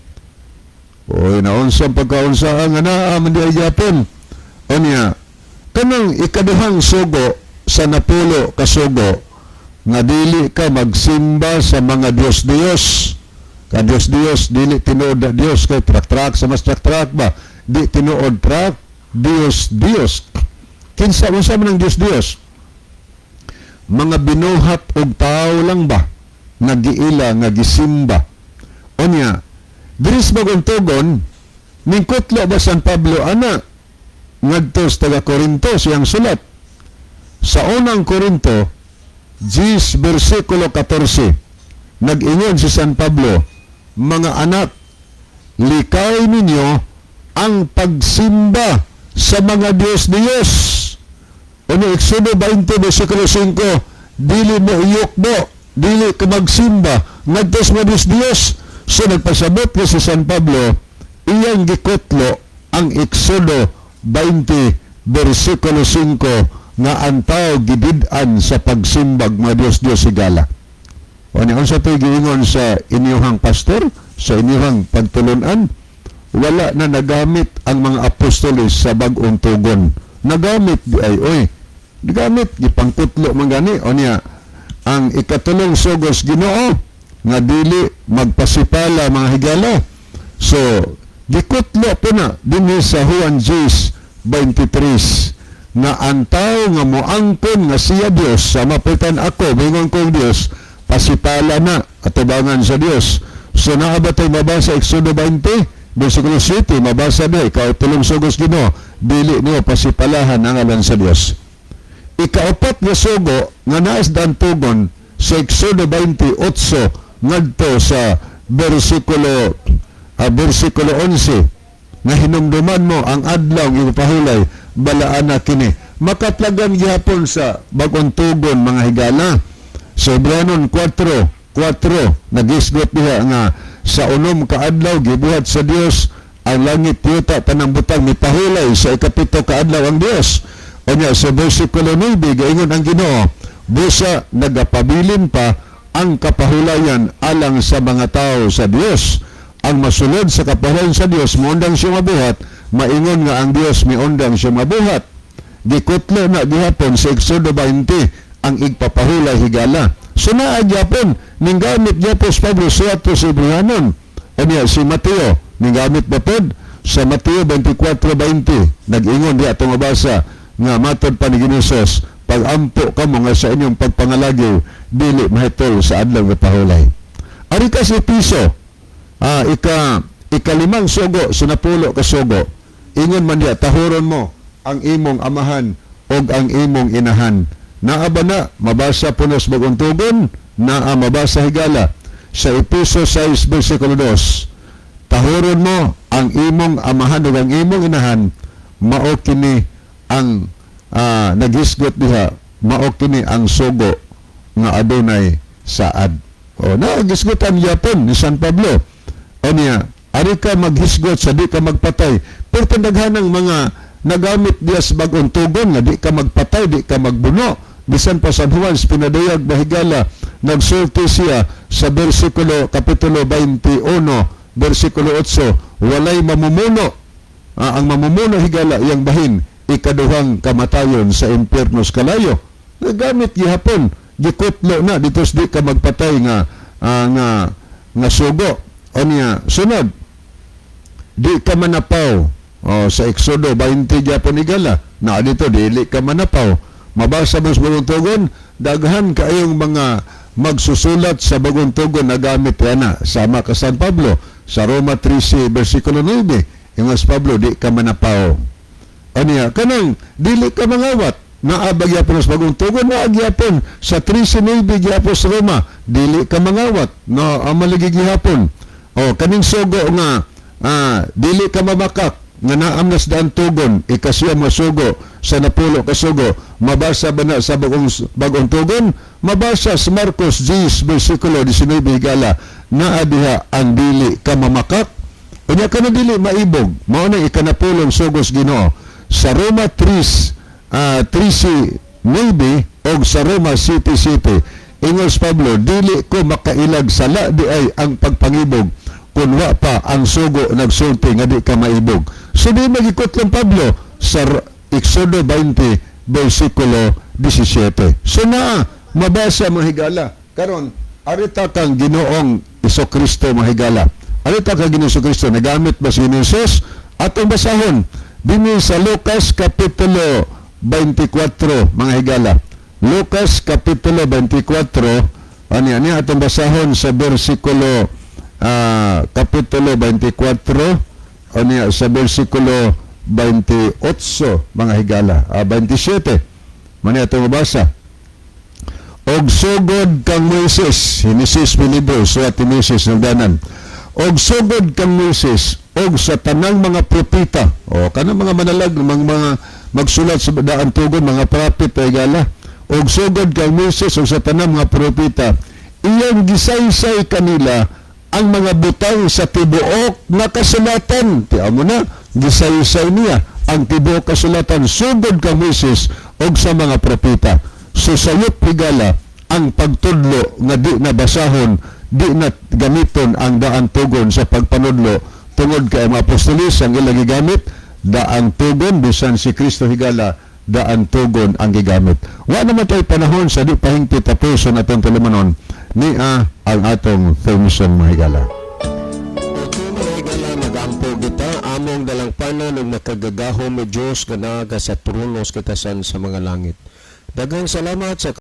Oy, naunsa ang pagkaunsa nga naa man di ay gyapon. Unya, kanang ikaduhang sugo sa 10 ka sugo nga dili ka magsimba sa mga Diyos-Diyos. Ka Diyos-Diyos, dili tinuod na Diyos kay truck-truck sa mas truck-truck ba? Di tinuod truck, Diyos-Diyos. Kinsa unsa man ang Diyos-Diyos? Mga binuhat og tao lang ba nga giila nga gisimba. Unya, diri sa Bagong Tugon, ningkutlo ba San Pablo ana ngadto sa taga Korinto siyang sulat? Sa Unang Korinto 10 versikulo 14, nag-ingon si San Pablo, "Mga anak, likay ninyo ang pagsimba sa mga Diyos-Diyos." Ano, Exodo 20 versikulo 5, dili mo iyukbo, dili ka magsimba ngadto sa mga Diyos-Diyos. So nagpasabot ko si San Pablo, iyang gikutlo ang Exodo 20 versikulo 5 nga ang tao gibid-an sa pagsimbag mga Diyos-Diyos, higala. O ni unsa to'y giingon sa inyuhang pastor, sa inyuhang pagtulunan, wala na nagamit ang mga apostoles sa Bag-ong Tugon. Nagamit di ay, oy, nagamit, gipangkutlo man gani. O niya, ang ikatulong sugos Ginoo nga dili magpasipala, mga higala. So, gikutlo po na dinhi sa Juan 10, 23 nga ang tao nga moangkon nga siya Dios, sa mapitan ako, mingon kong Dios, pasipala na atubangan sa Dios. So naa ba tay mabasa Exodo 20 versikulo 7? Mabasa ba ikautulong sugos Ginoo, dili niyo pasipalahan ang ngalan sa Dios? Ikaapat nga sugo nga naas dantugon sa Exodo 28 ngadto sa versikulo 11 nga hinumduman mo ang adlaw nga ipahulay, balaan na kini. Makaplagan gihapon sa Bag-ong Tugon, mga higala. Sa Hebreanon 4:4, nagisgot diha nga sa 6 ka adlaw gibuhat sa Dios ang langit, yuta, tanang butang, mipahulay sa 7 ka adlaw ang Dios. Unya sa versikulo 9, gaingon ang Ginoo, busa nagapabilin pa ang kapahulayan alang sa mga tao sa Dios. Ang masulod sa kapahulayan sa Dios moundang siya mabuhat, maingon nga ang Dios miundang siya mabuhat. Gikutlo na gihapon sa Exodo 20 ang igpapahulay, higala. So naa gyapon ninggamit gyapon sa Pablo suwat to sa Hebreanon. Unya si Mateo ninggamit ba pod sa Mateo 24:20, nag-ingon di atong mabasa nga matod pa ni Ginoong Hesus, pag-ampo kamo nga sa inyong pagpangalagiw dili mahitol sa adlaw nga pahulay. Ari ka sa Episo, ikalimang sugo sa 10 ka sugo, ingon man diya, tahuron mo ang imong amahan og ang imong inahan. Naa ba na mabasa punos Bagong Tugon? Naa mabasa, higala, sa Episo 6 versikulo 2, tahuron mo ang imong amahan ug ang imong inahan, mao kini ang naghisgot diha, mao kini ang sugo nga adunay saad. O na gisgotan gyapon ni San Pablo. O niya, ari ka maghisgot sa di ka magpatay. Pero daghanang mga nagamit diya sa Bagong Tugon nga di ka magpatay, di ka magbuno. Bisan pa San Juan sa pinadayag, bahigala, nagsulti siya sa versikulo kapitulo 21 versikulo 8, walay mamumuno. Ang mamumuno, higala, iyang bahin ikaduhang kamatayon sa impyerno sa kalayo. Nagamit gihapon, gikutlo na dito sa di ka magpatay nga sugo. O niya, sunod, di ka manapaw. O, sa Exodo 20 gyapon, higala, na dito dili ka manapaw. Mabasa mo sa Bagong Tugon, daghan kaayong mga magsusulat sa Bagong Tugon na gamit yan sama ka San Pablo sa Roma 13 versikulo 9, ingon Pablo, di ka manapaw. Aniya, kanang dili ka mangawat, naa ba gyapon sa Bagong Tugon? Naa gyapon sa 13:9 gyapon sa Roma, dili ka mangawat, no, ang maligi gihapon. O kaning sugo nga dili ka mamakak. Nga naa man sa Daang Tugon, ikasiyam nga sugo sa napulo ka sugo, mabasa ba na sa bagong tugon? Mabasa sa Marcos 10 versikulo 19, higala, naa diha ang dili ka mamakak. Unya ka dili maibog, mao na ikanapulong sugos Ginoo sa Roma 3 13:9 og sa Roma 7:7. Ingon si Pablo, dili ko makailag sala di ay ang pagpangibog kung wa pa ang sugo nagsulti nga di ka maibog. So di magikot lang Pablo sa Exodo 20 versikulo 17. So na mabasa, mga higala. Karon arita kang Ginoong Kristo, mga higala. Arita kang Ginoong Kristo, nagamit ba si Jesus? Atong basahon dinhi sa Lucas kapitulo 24, mga higala. Lucas kapitulo 24, ani ani atong basahon sa versikulo kapitulo 24 ani sa versikulo 28, mga higala, 27 man atong mabasa. Og sugod kang Moises, Henesis libro, suwat ni Moises nagdanan. Og sugod kang Moises og sa tanang mga propeta, o kanang mga manalag, mga magsulat sa Daan Tugon, mga prophet ay gala. Og sugod kang Moises og sa tanang mga propeta, iyang gisaysay kanila ang mga butang sa tibuok nga kasulatan. Tiyan mo na, gisaysay niya ang tibuok kasulatan sugod kang Moises og sa mga propeta. So sayop, higala, ang pagtudlo nga di na basahon, di na gamiton ang Daan Tugon sa pagpanudlo tungod kay ang mga apostolis ang ilang gigamit Daan Tugon, bisan si Kristo, higala, Daan Tugon ang gigamit. Wa naman tayo panahon sa di pahingpit tapuson atong tulumanon ni ang atong theme song, mga higala. Okay, mga higala, magampo kita. Among dalangpanan ug makagagahom nga Dios nga naa sa trono sa katasan sa mga langit. Daghang salamat sa